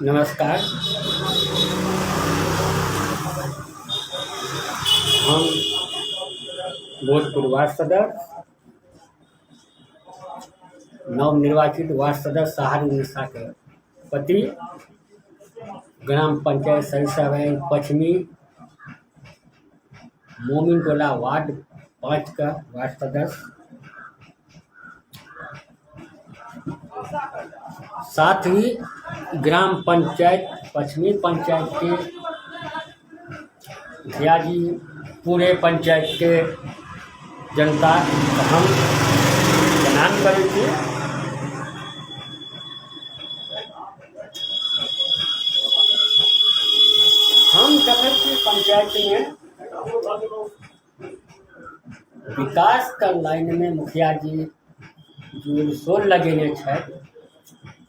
नमस्कार। हम भोजपुर वार्ड सदस्य, नवनिर्वाचित वार्ड सदस्य सहारू निशाके पति, ग्राम पंचायत सरिसाबाई पश्चिमी, मोमिन टोला, वार्ड 5 का वार्ड सदस्य। साथ ही ग्राम पंचायत पश्चिमी पंचायत के मुखिया जी, पूरे पंचायत के जनता हम प्रणाम करै छी। हम देखै छी पंचायतमे विकासके लाइनमे मुखिया जी जोर शोर लगेने छथि,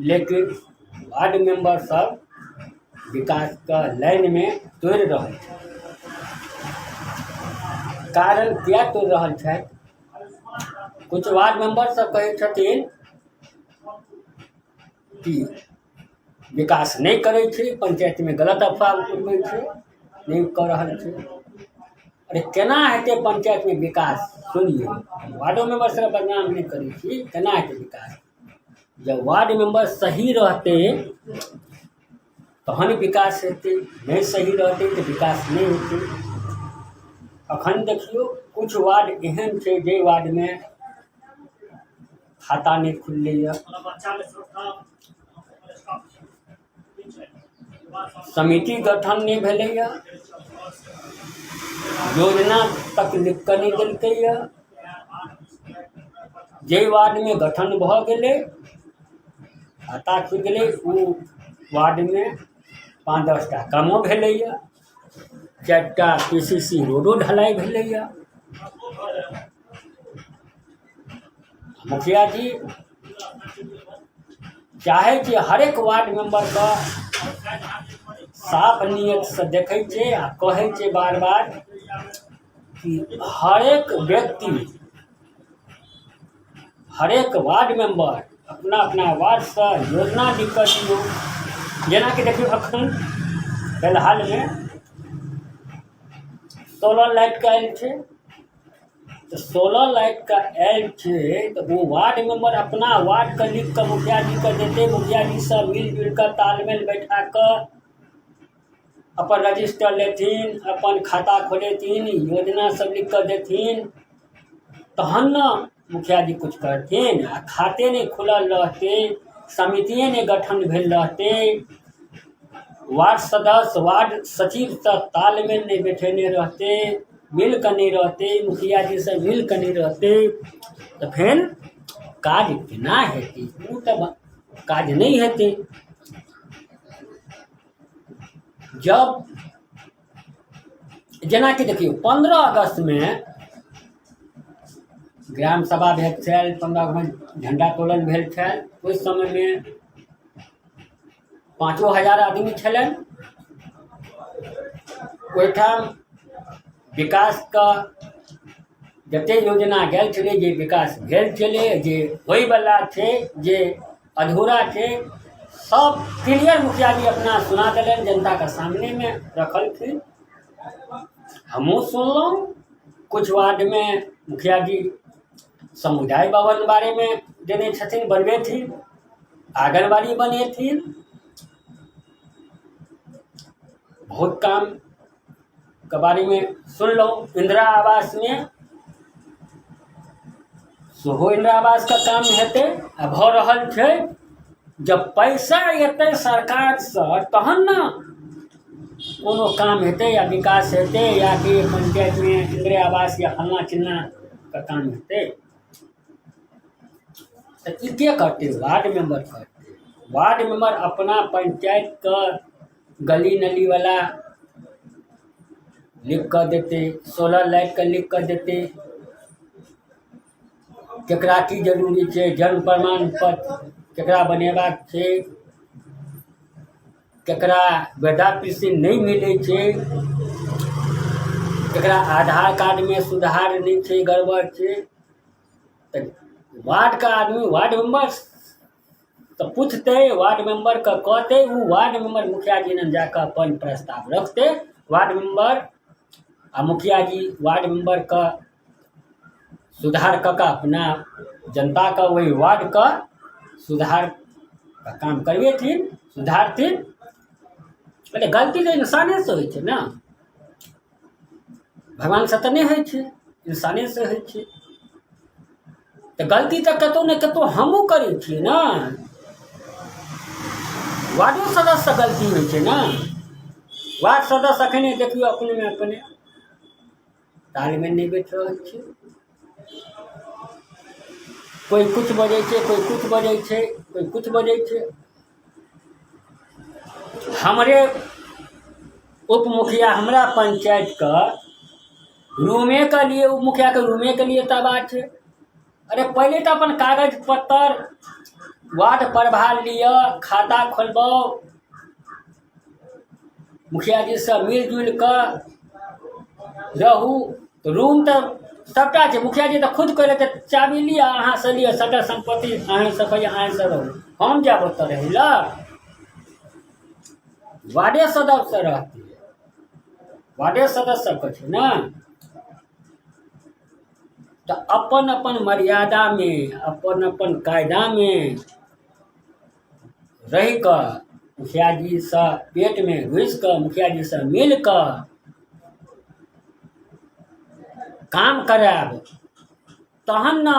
लेकिन वार्ड मेम्बर सब विकासके लाइनमे तोड़ि रहल छथि। कारण किए तोड़ि रहल छथि? किछु वार्ड मेम्बर सब कहै छथिन कि विकास नहि करै छै, पञ्चायतमे गलत अफवाह उड़बै छै, नहि कऽ रहल छै। अरे, केना हेतै पञ्चायतमे विकास? सुनियौ, वार्डो मेम्बर सबके बदनाम नहि करै छी। केना हेतै विकास? जब वार्ड मेम्बर सही रहतै तहन विकास हेतै, नहि सही रहतै तऽ विकास नहि हेतै। अखन देखियौ, किछु वार्ड एहन छै जाहि वार्डमे खाता नहि खुललैए, समिति गठन नहि भेलैए, योजना तक लिखि कऽ नहि देलकैए। जाहि वार्डमे गठन भऽ गेलै, खाता खुलि गेलै, ओ वार्डमे 5-10 टा कामो भेलैए, 4 टा पी सी सी रोडो ढलाइ भेलैए। मुखिया जी चाहै छै हरेक वार्ड मेम्बरके साफ नियतसँ देखै छै आ कहै छै बार बार कि हरेक व्यक्ति, हरेक वार्ड मेम्बर अपना अपना वार्डसँ योजना लिखि कऽ दियौ। जेनाकि देखियौ, एखन फिलहालमे सोलर लाइटके आयल छै, तऽ सोलर लाइटके आयल छै तऽ ओ वार्ड मेम्बर अपना वार्डके लिखि कऽ मुखिया जीके देतै। मुखिया जीसँ मिल जुलि कऽ, तालमेल बैठा कऽ अपन रजिस्टर लेथिन, अपन खाता खोलेथिन, योजना सब लिखि कऽ देथिन, तहन ने मुखिया जी किछु करथिन। आ खाते नहि खुलल रहतै, समितिए नहि गठन भेल रहतै, वार्ड सदस्य वार्ड सचिवसँ तालमेल नहि बैठेने रहतै, मिल कऽ नहि रहतै, मुखिया जीसँ मिल कऽ नहि रहतै, तऽ फेर काज केना हेतै? ओ तऽ काज नहि हेतै। जब जेनाकि देखियौ, 15 अगस्तमे ग्राम सभा भेल छल, 15 अगस्तमे झण्डा तोलन भेल छल। ओहि समयमे 5 हजार आदमी छलनि। ओहिठाम विकासके जतेक योजना गेल छलै, जे विकास भेल छलै, जे होइवला छै, जे अधूरा छै, सब क्लियर मुखिया जी अपना सुना देलनि, जनताके सामनेमे रखलखिन। हमहूँ सुनलहुँ। किछु वार्डमे मुखिया जी समुदाय भवन बारेमे देने छथिन, बनबेथिन, आङ्गनबाड़ी बनेथिन, बहुत कामके बारेमे सुनलहुँ। इन्दिरा आवासमे सेहो इन्दिरा आवासके काम हेतै आ भऽ रहल छै। जब पैसा एतै सरकारसँ तहन ने कोनो काम हेतै या विकास हेतै या कि पञ्चायतमे इन्दिरा आवास या फल्लाँ चिल्लाँके काम हेतै। तऽ ई के करतै? वार्ड मेम्बर करतै। वार्ड मेम्बर अपना पञ्चायतके गली नलीवला लिखि कऽ देतै, सोलर लाइटके लिखि कऽ देतै, केकरा की जरूरी छै, जन्म प्रमाण पत्र केकरा बनेबाक छै, केकरा वृद्धा पेंशन नहि मिलै छै, केकरा आधार कार्डमे सुधार नहि छै, गड़बड़ छै, तऽ वार्डके आदमी, वार्ड मेम्बर तऽ पुछतै, वार्ड मेम्बरके कहतै, ओ वार्ड मेम्बर मुखिया जी लग जाकऽ अपन प्रस्ताव रखतै। वार्ड मेम्बर आ मुखिया जी वार्ड मेम्बरके सुधार कऽ कऽ अपना जनताके ओहि वार्डके सुधारके काम करबेथिन, सुधारथिन। पहिले गलती तऽ इंसानेसँ होइ छै ने, भगवानसँ तऽ नहि होइ छै, इंसानेसँ होइ छै। तऽ गलती तऽ कतहु ने कतहु हमहूँ करै छियै ने, वार्डो सदस्यसँ गलती होइ छै ने। वार्ड सदस्य एखने देखियौ अपनेमे अपने तालमेल नहि बैठ रहल छै। कोइ किछु बजै छै, कोइ किछु बजै छै, कोइ किछु बजै छै। हमरे उप मुखिया हमरा पंचायतके रूमेके लिए, उप मुखियाके रूमेके लिए तबाह छै। अरे पहिले तऽ अपन कागज पत्तर वार्ड प्रभार लिअ, खाता खोलबाउ, मुखिया जीसँ मिल जुलि कऽ रहू। रूम तऽ सभटा छै, मुखिया जी तऽ खुद कहलथि चाभी लिअ, अहाँसँ लिअ सभटा सम्पत्ति अहीँसँ कहियौ, अहीँसँ रहू, हम जायब ओतऽ रहै लए। वार्डे सदस्य रहतै, वार्डे सदस्य सबके छै ने। तऽ अपन अपन मर्यादामे, अपन अपन कायदामे रहि कऽ मुखिया जीसँ पेटमे घुसि कऽ मुखिया जीसँ मिल कऽ काम करायब, तहन ने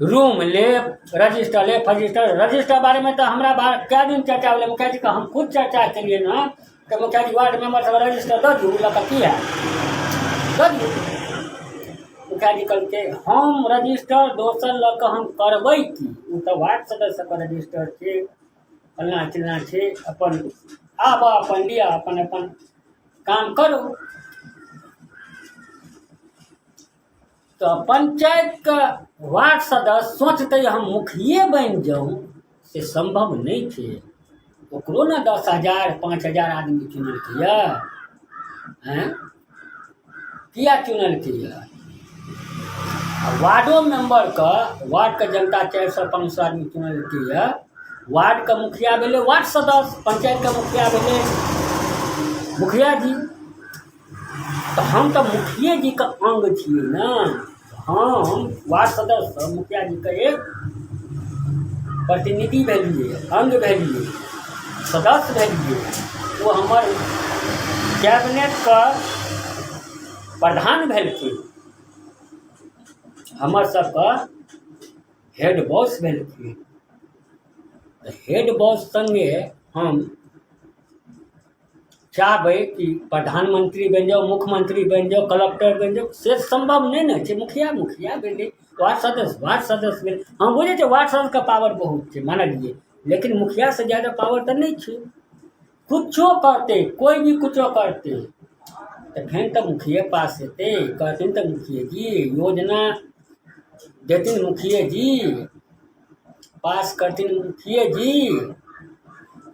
रूम लेब, रजिस्टर लेब, फजिस्टर। रजिस्टर बारेमे तऽ हमरा बार कए दिन चर्चा भेलै मुखिया जीके, हम खुद चर्चा केलियै हँ तऽ मुखिया जी वार्ड मेम्बर सब रजिस्टर दऽ दियौ, ओ लऽ कऽ की हैत, दऽ दियौ। मुखिया जी कहलकै हम रजिस्टर दोसर लऽ कऽ हम करबै की, ओ तऽ वार्ड सदस्यके रजिस्टर छै, फल्लाँ चिल्लाँ छै, अपन आबऽ, अपन लिअ, अपन अपन काम करू। तऽ पञ्चायतके वार्ड सदस्य सोचतै हम मुखिये बनि जाउ, से सम्भव नहि छै। ओकरो ने 10,000 5,000 आदमी चुनलकै यऽ, आँय किया चुनलकै यऽ? आ वार्डो मेम्बरके वार्डके जनता 400 500 आदमी चुनलकै यऽ। वार्डके मुखिया भेलै वार्ड सदस्य, पञ्चायतके मुखिया भेलै मुखिया जी। तऽ हम तऽ मुखिये जीके अङ्ग छियै ने, हम वार्ड सदस्य मुखिया जीके एक प्रतिनिधि भेलियै, अङ्ग भेलियै, सदस्य भेलियै। ओ हमर कैबिनेटके प्रधान भेलखिन, हमर सबके हेड बॉस भेलखिन। तऽ हेड बॉस सङ्गे हम चाहबै कि प्रधानमन्त्री बनि जाउ, मुख्यमन्त्री बनि जाउ, कलक्टर बनि जाउ, से सम्भव नहि ने छै। मुखिया मुखिया भेलै, वार्ड सदस्य वार्ड सदस्य भेलै। हम बुझै छियै वार्ड सदस्यके पावर बहुत छै, मानलियै, लेकिन मुखियासँ ज्यादा पावर तऽ नहि छै। किछो करतै, कोइ भी किछो करतै तऽ फेर तऽ मुखिये पास हेतै। कहथिन तऽ मुखिये जी योजना देथिन, मुखिये जी पास करथिन, मुखिये जी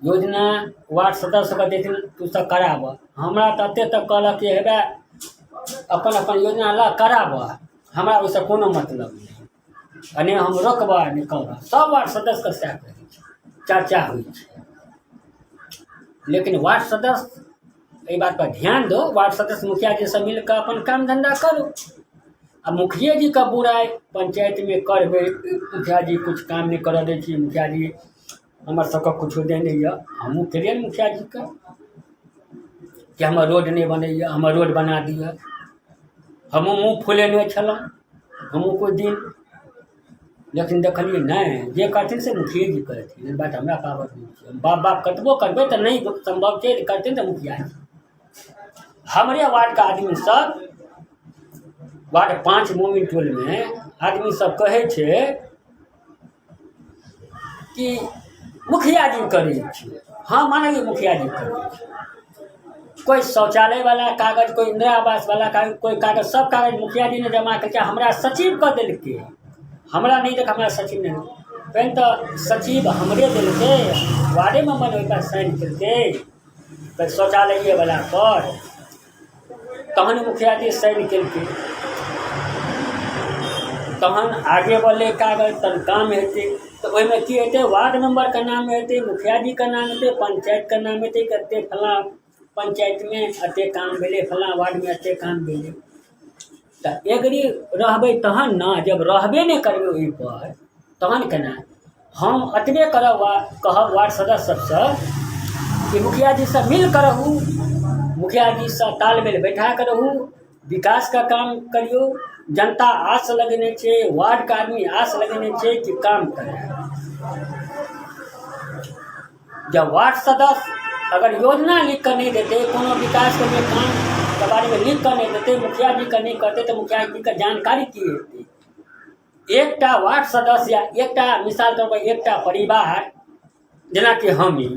योजना वार्ड सदस्यके देथिन, तू सब कराबऽ। हमरा तऽ एतेक तक कहलक कि हेबे अपन अपन योजना लऽ कराबऽ, हमरा ओहिसँ कोनो मतलब नहि, आ नहि हम रोकबऽ आ नहि करब। सब वार्ड सदस्यके सएह कहै छै, चर्चा होइ छै। लेकिन वार्ड सदस्य एहि बातपर ध्यान दो, वार्ड सदस्य मुखिया जीसँ मिल कऽ अपन काम धन्धा करू। आ मुखिये जीके बुराइ पञ्चायतमे करबै, मुखिया जी किछु काम नहि करऽ दै छी, मुखिया जी हमर सबके किछो देने यऽ। हमहूँ केलियनि मुखिया जीके कि हमर रोड नहि बनैए, हमर रोड बना दिअ। हमहूँ मुँह फुलेने छलहुँ हमहूँ कोइ दिन, लेकिन देखलियै नहि, जे करथिन से मुखिये जी करथिन, ई बात हमरा पावर नहि छै। हम बाप बाप कतबो करबै तऽ नहि सम्भव छै, करथिन तऽ मुखिया जी। हमरे वार्डके आदमी सब, वार्ड 5 मोमिन टोलमे आदमी सब कहै छै कि मुखिया जी करै छै। हँ, मानलियै मुखिया जी करै छै। कोइ शौचालयवला कागज, कोइ इन्दिरा आवासवला कागज, कोइ कागज, सब कागज मुखिया जी ने जमा केलकै, हमरा सचिवके देलकै, हमरा नहि देलकै, हमरा सचिव नहि तहन तऽ सचिव हमरे देलकै, वार्डे मेम्बर ओहिपर साइन केलकै तऽ शौचालयेवला पर तहन मुखिया जी साइन केलकै, तहन आगे बढ़लै कागज, तहन काम हेतै। तऽ तऽ ओहिमे की हेतै, वार्ड मेम्बरके नाम हेतै, मुखिया जीके नाम हेतै, पञ्चायतके नाम हेतै, कतेक फल्लाँ पञ्चायतमे एतेक काम भेलै, फल्लाँ वार्डमे एतेक काम भेलै। तऽ एग्री रहबै तहन ने, जब रहबे नहि करबै ओहिपर तहन केना? हम एतबे करब वा कहब वार्ड सदस्य सबसँ कि मुखिया जीसँ मिल कऽ रहू, मुखिया जीसँ तालमेल बैठा कऽ रहू, विकासके काम करियौ। जनता आस लगेने छै, वार्डके आदमी आस लगेने छै कि काम करायब। जब वार्ड सदस्य अगर योजना लिख कऽ नहि देतै, कोनो विकासके लिए कामके बारेमे लिख कऽ नहि देतै, मुखिया जीके नहि कहतै, तऽ मुखिया जीके जानकारी की हेतै? एकटा वार्ड सदस्य या एकटा मिसाल तौर पर एकटा परिवार, जेनाकि हम ही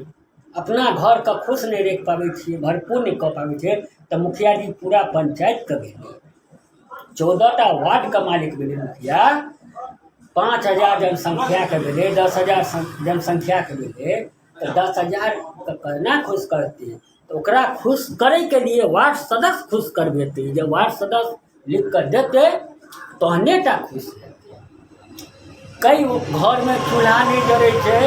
अपना घरके खुश नहि राखि पाबै छियै, भरपूर नहि कऽ पाबै छियै, तऽ मुखिया जी पूरा पञ्चायतके भेलै, 14टा वार्डके मालिक भेलै मुखिया। 5000 जनसंख्याके भेलै, 10,000 जनसंख्याके भेलै, तऽ 10,000के केना खुश करतै? तऽ ओकरा खुश करैके लिए वार्ड सदस्य खुश करबेतै। जे वार्ड सदस्य लिख कऽ देतै तहने टा खुश हेतै। कई घरमे चूल्हा नहि जरै छै,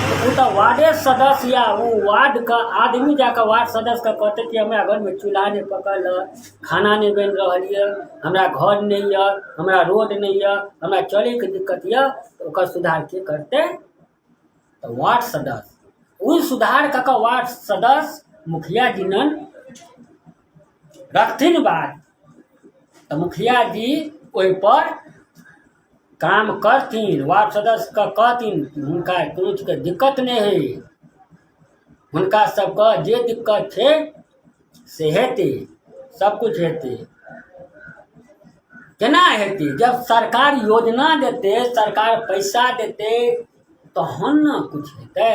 तऽ ओ तऽ वार्डे सदस्य या ओ वार्डके आदमी जाकऽ वार्ड सदस्यके कहतै कि हमरा घरमे चूल्हा नहि पकल यऽ, खाना नहि बनि रहल यऽ, हमरा घर नहि यऽ, हमरा रोड नहि यऽ, हमरा चलैके दिक्कत यऽ। तऽ ओकर सुधार के करतै? तऽ वार्ड सदस्य। ओ सुधार कऽ कऽ वार्ड सदस्य मुखिया जी नन रखथिन बात, तऽ मुखिया जी ओहिपर काम करथिन, वार्ड सदस्यके कहथिन। हुनका कोनो चीजके दिक्कत नहि हइ, हुनका सबके जे दिक्कत छै से हेतै, सबकिछु हेतै। केना हेतै? जब सरकार योजना देतै, सरकार पैसा देतै, तहन ने किछु हेतै।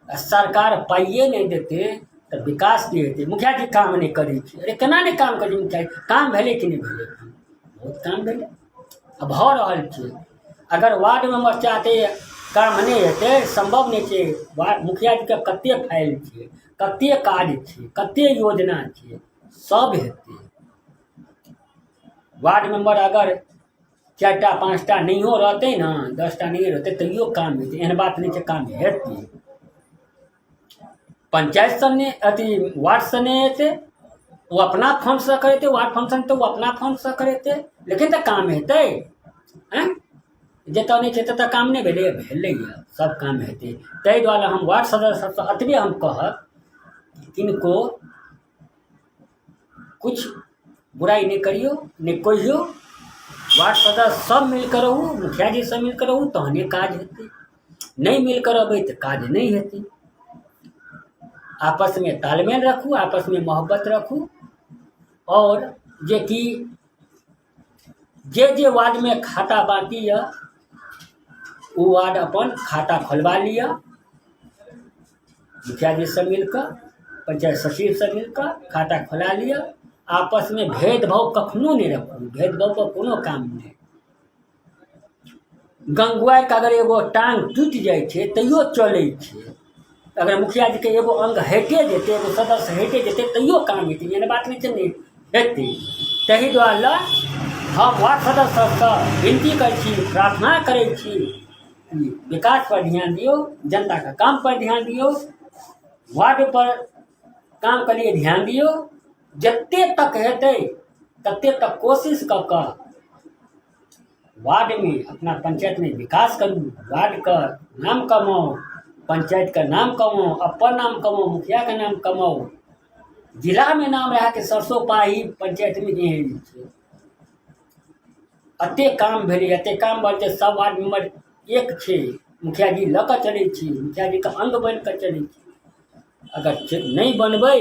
आ सरकार पाइए नहि देतै तऽ विकास की हेतै? मुखिया जी काम नहि करै छै। अरे, केना नहि काम करै छै मुखिया जी? काम भेलै कि नहि भेलै? बहुत काम भेलै आ भऽ रहल छै। अगर वार्ड मेम्बर चाहतै, काम नहि हेतै? सम्भव नहि छै। वार्ड मुखिया जीके कतेक फाइल छै, कतेक काज छै, कतेक योजना छै, सब हेतै। वार्ड मेम्बर अगर चारिटा पाँचटा नहियो रहतै ने, 10टा नहियो रहतै, तैयो काम हेतै। एहन बात नहि छै, काम हेतै। पंचायतसँ नहि, अथी वार्डसँ नहि हेतै, ओ अपना फंडसँ करेतै। वार्ड फंक्शन तऽ ओ अपना फंडसँ करेतै, लेकिन तऽ काम हेतै। आँय, जतऽ नहि छै ततऽ काम नहि भेलैए? भेलैए, सब काम हेतै। ताहि दुआरे हम वार्ड सदस्य सबसँ एतबे हम कहब, किनको किछु बुराइ नहि करियौ, नहि कहियौ। वार्ड सदस्य सब मिलके रहू, मुखिया जी सब मिलके रहू, तहने काज हेतै। नहि मिलके रहबै तऽ काज नहि हेतै। आपसमे तालमेल राखू, आपसमे मोहब्बत राखू। आओर जेकि जे जे वार्डमे खाता बाँकी यऽ, ओ वार्ड अपन खाता खोलबा लिअ। मुखिया जीसँ मिल कऽ, पंचायत सचिवसँ मिल कऽ खाता खोला लिअ। आपसमे भेदभाव कखनो नहि राखू। भेदभावपर कोनो काम नहि। गंगुआइके अगर एगो टाङ्ग टूटि जाइ छै तैयो चलै छै। अगर मुखिया जीके एगो अङ्ग हटिए जेतै, एगो सदस्य हटि जेतै, तैयो काम हेतै। एहन बात नहि छै नहि हेतै। ताहि दुआरे हम वार्ड सदस्य सबसँ विनती करै छी, प्रार्थना करै छी कि विकास पर ध्यान दियौ, जनताके काम पर ध्यान दियौ, वार्ड पर काम के लिए ध्यान दियौ। जते तक हेतै तते तक कोशिश कऽ कऽ वार्डमे, अपना पंचायतमे विकास करू। वार्डके नाम कमाउ, पंचायतके नाम कमाउ, अपन नाम कमाउ, मुखियाके नाम कमाउ। जिलामे नाम रहए कि सरसो पाही पंचायतमे एहन छै, एतेक काम भेलै, एतेक काम भेल। सब वार्ड मेम्बर एक छै, मुखिया जी लऽ कऽ चलै छी, मुखिया जीके अङ्ग बनि कऽ चलै छी। अगर नहि बनबै